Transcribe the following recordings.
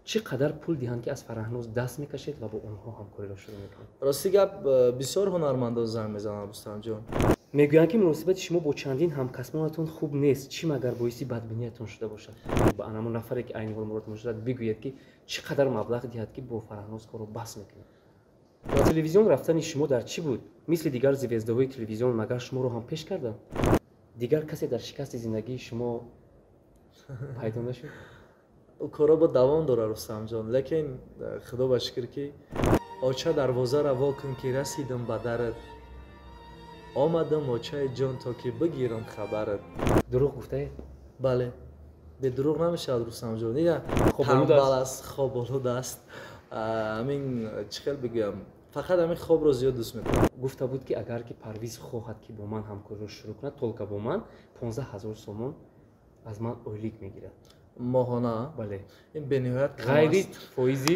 Чӣ қадар пул диҳанд, ки аз Фараҳноз даст мекашед ва бо онҳо ҳамкориро шурӯъ мекунед? Рости гап, бисёр ҳунармандон занг мезананд, Рустамҷон. Мегӯянд, ки муносибати шумо бо чандин ҳамкасбонатон хуб нест. Чӣ магар боиси бадбиниятон шуда бошад? Ба анамон нафаре, ки айни ҳол моро тамошо дорад, бигӯед, ки чӣ қадар маблағ диҳад, ки бо Фараҳноз корро бас мекунед. Ба телевизион рафтани шумо дар чӣ буд? Мисли дигар звездаҳои телевизион магар шуморо ҳам пеш карданд? Дигар касе дар шикасти зиндагии шумо пайдо нашуд? Коро бо давом дорад, Рустамҷон, лекин худо ба шукр, ки оча, дарвозаро во кун, ки расидам ба дарат, омадам, очаи ҷон, то ки бигирам хабарат. Дурӯғ гуфтаед? Бале, бедурӯғ намешавад, Рустамҷон. Ина танбал аст, хоболуд аст. Ҳамин чӣ хел бигӯям, фақат ҳамин хобро зиёд дӯст медорам. Гуфта буд, ки агар ки Парвиз хоҳад, ки бо ман ҳамкориро шурӯъ кунад, только бо ман 15 000 сомон аз ман ойлик мегирад. Моҳона? Бале. Ин бениҳоят. Ғайри фоизи.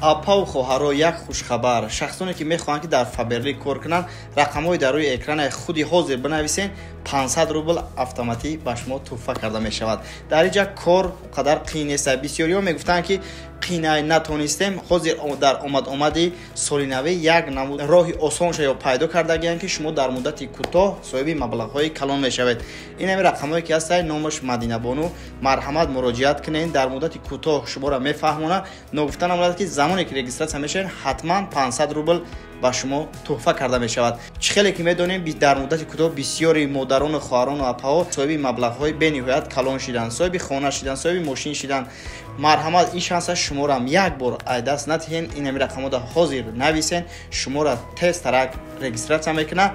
Апаву хоҳаро, як хушхабар! Шахсоне, ки мехоҳанд, ки дар Фаберлик кор кунанд, рақамҳои дар рӯи экрани худи ҳозир бинависен, 500 рубл автоматӣ ба шумо тӯҳфа карда мешавад. Дар инҷа кор қадар қиин нест. Бисёриҳо мегуфтанд, ки қинай, натонистем. Ҳозир дар омад-омади соли навӣ як намуд роҳи осонша ё пайдо кардагианд, ки шумо дар муддати кӯтоҳ соҳиби маблағҳои калон мешавед. Ин ҳами рақамҳое, ки ҳастанд, номаш Мадинабону. Марҳамат, муроҷиат кунед, дар муддати кӯтоҳ шуморо мефаҳмонад. Ногуфта намонад, ки замоне ки регистрация мешавед, ҳатман 500 рубл ба шумо тӯҳфа карда мешавад. Чӣ хеле ки медонем, дар муддати кӯтоҳ бисёри модарону хоҳарону апаҳо соҳиби маблағҳои бениҳоят калон шиданд, соҳиби хона шиданд, соҳиби мошин шиданд. Марҳамат, ин шанса шуморам як бор ай даст надиҳен. Ин ҳами рақамҳода ҳозир нависен, шуморо тезтарак регистрация мекунад.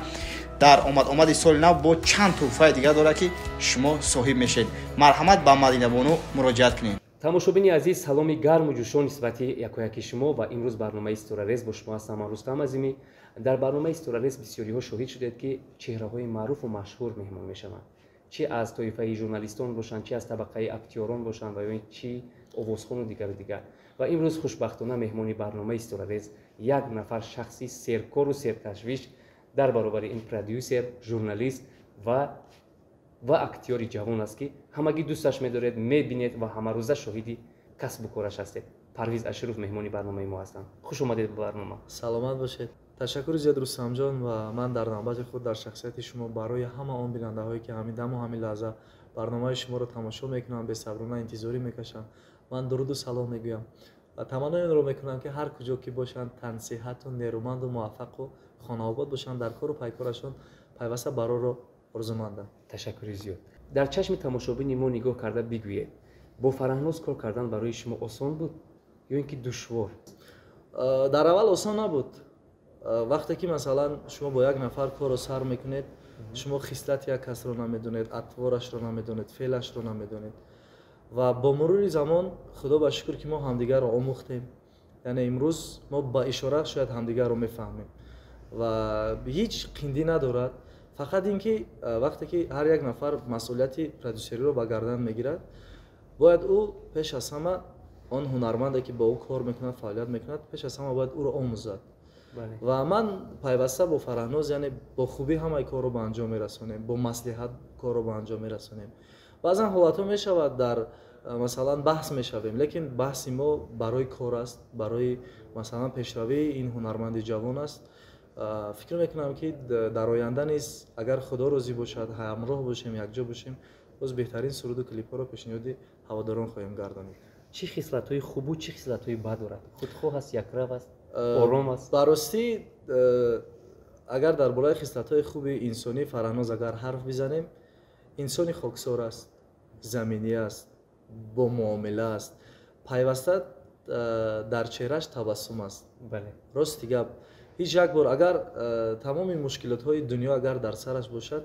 Дар омад-омади соли нав бо чанд тӯҳфаи дигар дорад, ки шумо соҳиб мешавед. Марҳамат, ба Мадинабону муроҷиат кунед. Тамошобини азиз, саломи гарму ҷӯшон нисбати якояки шумо ва имрӯз барномаи Ситорарез, бо шумо ҳастам ман, Рустам Азимӣ. Дар барномаи Ситорарез бисёриҳо шоҳид шудед, ки чеҳраҳои маъруфу машҳур меҳмон мешаванд, чӣ аз тоифаи журналистон бошанд, чӣ аз табақаи актёрон бошанд ва ё чӣ овозхону дигару дигар. Ва имрӯз хушбахтона меҳмони барномаи Ситорарез як нафар шахси серкору серташвиш, дар баробари ин продюсер, журналист ва актёри ҷавон аст, ки ҳамагӣ дӯсташ медоред, мебинед ва ҳамарӯза шоҳиди касбу кораш ҳастед. Парвиз Аширов меҳмони барномаи мо ҳастанд. Хуш омадед ба барнома. Саломат бошед, ташаккури зиёд, Рустамҷон. Ва ман дар навбати худ дар шахсияти шумо барои ҳама он бинандаҳое, ки ҳамин даму ҳамин лаҳза барномаи шуморо тамошо мекунанд, бесаброна интизорӣ мекашанд, ман дуруду салом мегӯям ва таманнои онро мекунам, ки ҳар куҷо ки бошанд, тансиҳату нерӯманду муваффақу хонаобод бошанд, дар кору пайкорашон пайваста барорро орзумандам. Ташаккури зиёд. Дар чашми тамошобини мо нигоҳ карда бигӯед, бо Фараҳноз кор кардан барои шумо осон буд ё ин ки душвор? Дар аввал осон набуд. Вақте ки, масалан, шумо бо як нафар корро сар мекунед, шумо хислати як касро намедонед, атворашро намедонед, феълашро намедонед. Ва бо мурури замон, худо ба шукр, ки мо ҳамдигарро омӯхтем, яъне имрӯз мо ба ишора шояд ҳамдигарро мефаҳмем ва ҳеҷ қиндӣ надорад. Фақат ин ки вақте ки ҳар як нафар масъулияти продюсериро ба гардан мегирад, бояд ӯ пеш аз ҳама он ҳунарманде, ки бо ӯ кор мекунад, фаъолият мекунад, пеш аз ҳама бояд ӯро омӯзад. Ва ман пайваста бо Фараҳноз, яъне бо хубӣ ҳамаи корро ба анҷом мерасонем, бо маслиҳат корро ба анҷом мерасонем. Баъзан ҳолатҳо мешавад, дар масалан баҳс мешавем, лекин баҳси мо барои кор аст, барои, масалан, пешравии ин ҳунарманди ҷавон аст. Фикр мекунам, ки дар оянда низ, агар Худо розӣ бошад, ҳамроҳ бошем, якҷо бошем, боз беҳтарин суруду клипҳоро пешниҳоди ҳаводорон хоҳем гардонид. Чӣ хислатҳои хубу чӣ хислатҳои бад дорад? Худхоҳ аст, якрав аст, ором аст? Ба ростӣ, агар дар бораи хислатҳои хуби инсонии Фараҳноз агар ҳарф бизанем, инсони хоксор аст, заминӣ аст, бо муомила аст, пайваста дар чеҳраш табассум аст. Рости гап, ҳеҷ як бор агар тамоми мушкилотҳои дунё агар дар сараш бошад,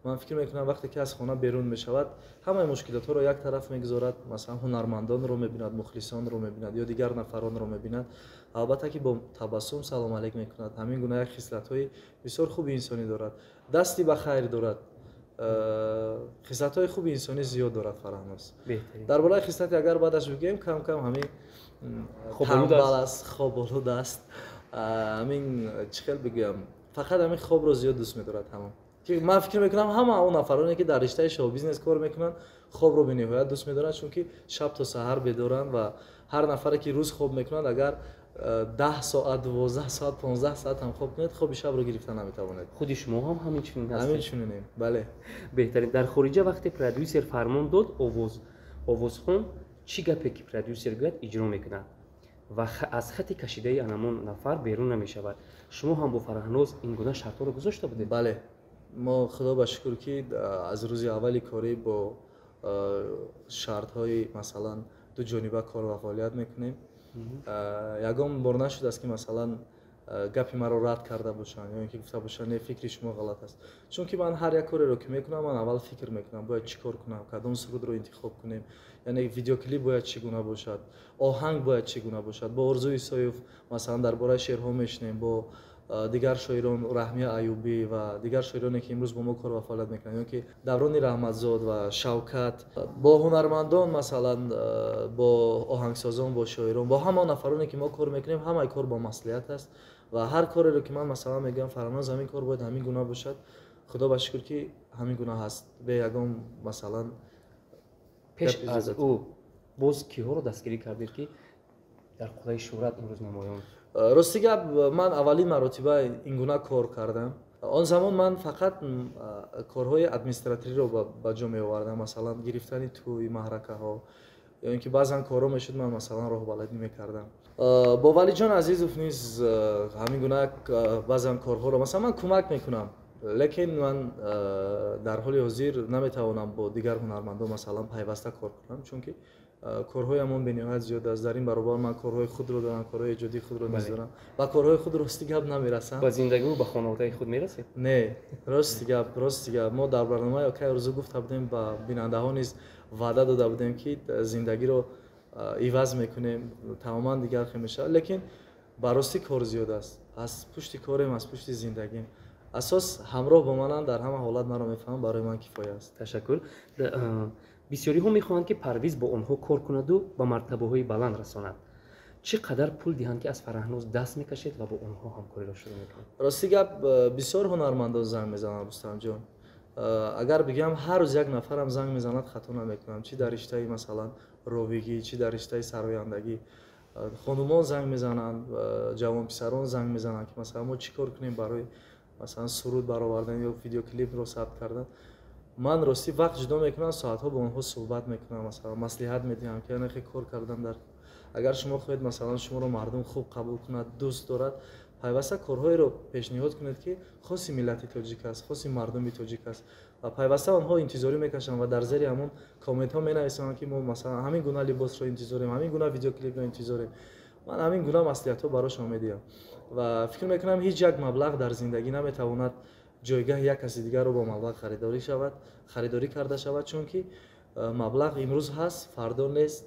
ман фикр мекунам, вақте ки аз хона берун мешавад, ҳамаи мушкилотҳоро як тараф мегузорад. Масалан, ҳунармандонро мебинад, мухлисонро мебинад ё дигар нафаронро мебинад, албатта ки бо табассум салом алейк мекунад. Ҳамин гуна як хислатҳои бисёр хуби инсонӣ дорад, дасти ба хайр дорад, хислатҳои хуби инсонӣ зиёд дорад Фараҳноз. Дар бораи хислати агар баъдаш бигӯем, кам кам ҳамин танбал аст, хоболуд аст. Ҳамин чӣ хел бигӯям, фақат ҳамин хобро зиёд дӯст медорад. Ҳамон ки ман фикр мекунам, ҳама он нафароне, ки дар риштаи шоу бизнес кор мекунанд, хобро бениҳоят дӯст медоранд, чунки шаб то саҳар бедоранд ва Ҳар нафаре ки рӯз хоб мекунад, агар 10 соат, 12 соат, 15 соат ҳам хоб кунед, хоби шабро гирифта наметавонед. Худи шумо ҳам ҳамин чунин ҳастед? Ҳамин чунинем, бале. Беҳтарин. Дар хориҷа вақте продюсер фармон дод, овозхон чӣ гапе ки продюсер гӯяд, иҷро мекунад ва аз хати кашидаи анамон нафар берун намешавад. Шумо ҳам бо Фараҳноз ин гуна шартҳоро гузошта будед? Бале, мо, худо ба шукр, ки аз рӯзи аввали корӣ бо шартҳои, масалан, дуҷониба кор ва фаъолият мекунем. Ягон бор нашудааст, ки, масалан, гапи маро рад карда бошанд ё ин ки гуфта бошанд, не, фикри шумо ғалат аст. Чунки ман ҳар як кореро ки мекунам, ман аввал фикр мекунам, бояд чӣ кор кунам, кадом сурудро интихоб кунем, яъне видеоклип бояд чӣ гуна бошад, оҳанг бояд чӣ гуна бошад. Бо Орзу Исоев, масалан, дар бораи шеърҳо мешунем, бо дигар шоирон, Раҳмия Аюбӣ ва дигар шоироне, ки имрӯз бо мо кор ва фаъолият мекунанд, ё ки Даврони Раҳматзод ва Шавкат, бо ҳунармандон, масалан, бо оҳангсозон, бо шоирон, бо ҳама нафароне ки мо кор мекунем, ҳамаи кор бо маслиҳат аст. Ва ҳар кореро ки ман, масалан, мегӯям, Фараҳноз, ҳамин кор бояд ҳамин гуна бошад, худо ба шукр, ки ҳамин гуна ҳаст, бе ягон, масалан, Пеш аз ӯ боз киҳоро дастгирӣ кардед, ки дар қуллаи шӯҳрат имрӯз намоён? Рости гап, ман аввалин маротиба ин гуна кор кардам. Он замон ман фақат корҳои административиро ба ҷо меовардам, масалан, гирифтани тӯи маҳракаҳо ё ин ки баъзан корҳо мешуд, ман, масалан, роҳбаладӣ мекардам. Бо Валиҷон Азизов низ ҳамин гуна баъзан корҳоро, масалан, ман кӯмак мекунам, лекин ман дар ҳоли ҳозир наметавонам бо дигар ҳунармандон, масалан, пайваста кор кунам, чунки корҳоямон бениҳоят зиёд аст. Дар ин баробар ман корҳои худро дорам, корҳои эҷодии худро низ дорам. Ба корҳои худ, рости гап, намерасам. Ба зиндагиву ба хонаводаи худ мерасед? Не, рости гап, мо дар барномаи Окай Орзу гуфта будем, ба бинандаҳо низ ваъда дода будем, ки зиндагиро иваз мекунем, тамоман дигар хел мешавад, лекин ба ростӣ кор зиёд аст. Аз пушти корем, аз пушти зиндагим. Асос ҳамроҳ бо манам, дар ҳама ҳолат маро мефаҳмам, барои ман кифоя аст. Ташаккур. Бисёриҳо мехоҳанд, ки Парвиз бо онҳо кор кунаду ба мартабаҳои баланд расонад. Чӣ қадар пул диҳанд, ки аз Фараҳноз даст мекашед ва бо онҳо ҳамкориро шурӯъ мекунед? Рости гап, бисёр ҳунармандон занг мезананд, Рустамҷон. Агар бигӯям, ҳар рӯз як нафарам занг мезанад, хато намекунам. Чӣ дар риштаи, масалан, ровигӣ, чӣ дар риштаи сарояндагӣ. Хонумон занг мезананд, ҷавонписарон занг мезананд, ки, масалан, мо чӣ кор кунем барои, масалан, суруд баровардан ё видеоклипро сабт кардан. Ман ростӣ вақт ҷудо мекунам, соатҳо бо онҳо суҳбат мекунам, масалан, маслиҳат медиҳам, ки анахе кор кардан дар агар шумо хоҳед, масалан, шуморо мардум хуб қабул кунад, дӯст дорад, пайваста корҳоеро пешниҳод кунед, ки хоси миллати тоҷик аст, хоси мардуми тоҷик аст. Ва пайваста онҳо интизорӣ мекашанд ва дар зери ҳамон комментҳо менависанд, ки мо, масалан, ҳамин гуна либосро интизорем, ҳамин гуна видеоклипро интизорем. Ман ҳамин гуна маслиҳатҳо барошон медиҳам ва фикр мекунам, ҳеҷ як маблағ дар зиндагӣ наметавонад ҷойгаҳи як каси дигарро бо маблағ харидорӣ шавад, харидорӣ карда шавад, чунки маблағ имрӯз ҳаст, фардо нест.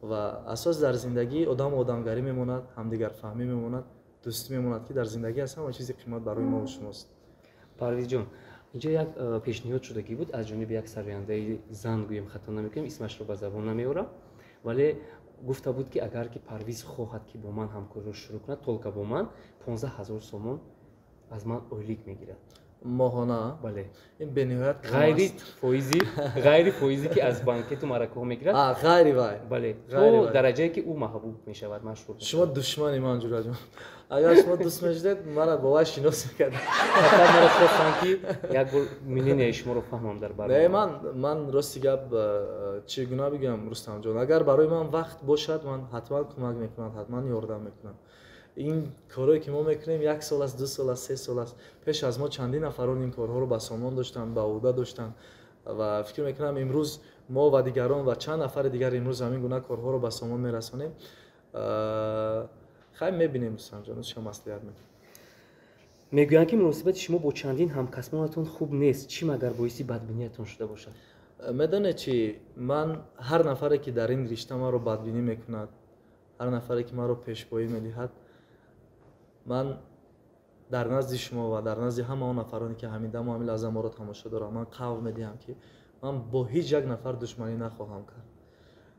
Ва асос дар зиндагӣ одаму одамгарӣ мемонад, ҳамдигарфаҳмӣ мемонад, дӯстӣ мемонад, ки дар зиндагӣ аз ҳама чизи қимат барои мову шумост. Парвизҷон, инҷо як пешниҳод шудагӣ буд аз ҷониби як сарояндаи зан, гӯем хато намекунем, исмашро ба забон намеорам, вале гуфта буд, ки агар ки Парвиз хоҳад, ки бо ман ҳамкориро шурӯъ кунад, только бо ман 15 000 сомон аз ман ойлик мегирад. Моҳона? Бале. Ин бениҳоят ғайри фоизи, ғайри фоизе, ки аз банкету маъракаҳо мегирад. Ғайри вай? Бале, то дараҷае ки ӯ маҳбуб мешавад, машҳур. Шумо душмани ман, ҷураҷон. Агар шумо дӯст мешудед, мара бо вай шинос мекардед. Фақат маро хостанд, ки як бор мнение шуморо фаҳмам дар барнома. Не, ман рости гап, чӣ гуна бигӯям, Рустамҷон, агар барои ман вақт бошад, ман ҳатман кӯмак мекунам, ҳатман ёрдам мекунам. Ин корҳое, ки мо мекунем, як сол аст, 2 сол аст, 3 сол аст. Пеш аз мо чандин нафарон ин корҳоро ба сомон доштанд, ба ӯҳда доштанд ва фикр мекунам, имрӯз мо ва дигарон ва чанд нафари дигар имрӯз ҳамин гуна корҳоро ба сомон мерасонем. Хай, мебинем, Рустамҷон, чӣ маслиҳат мекунем. Мегӯянд, ки муносибати шумо бо чандин ҳамкасбонатон хуб нест. Чӣ магар боиси бадбиниятон шуда бошад? Медонед чӣ, ман ҳар нафаре, ки дар ин ришта маро бадбинӣ мекунад, ҳар нафаре, ки маро пешпоӣ медиҳад, ман дар назди шумо ва дар назди ҳама он нафароне, ки ҳамин даму ҳамин лаҳза моро тамошо доранд, ман қавл медиҳам, ки ман бо ҳеҷ як нафар душманӣ нахоҳам кард,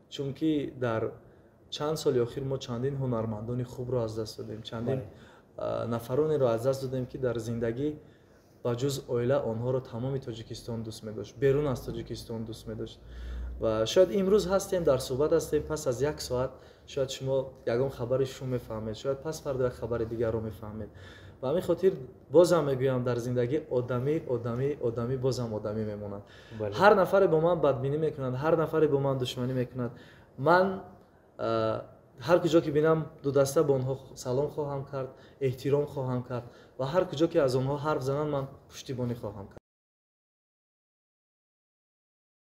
чунки дар чанд соли охир мо чандин ҳунармандони хубро аз даст додем, чандин нафаронеро аз даст додем, ки дар зиндагӣ ба ҷуз оила онҳоро тамоми Тоҷикистон дӯст медошт, берун аз Тоҷикистон дӯст медошт. Ва шояд имрӯз ҳастем, дар суҳбат ҳастем, пас аз як соат Шояд шумо ягон хабари шум мефаҳмед, шояд пас фардо як хабари дигарро мефаҳмед. Ба ҳамин хотир бозам мегӯям, дар зиндагӣ одамӣ, одамӣ, одамӣ, бозам одамӣ мемонад. Ҳар нафаре бо ман бадбинӣ мекунад, ҳар нафаре бо ман душманӣ мекунад, ман ҳар куҷо ки бинам, дудаста бо онҳо салом хоҳам кард, эҳтиром хоҳам кард ва ҳар куҷо ки аз онҳо ҳарф зананд, ман пуштибонӣ хоҳам кард.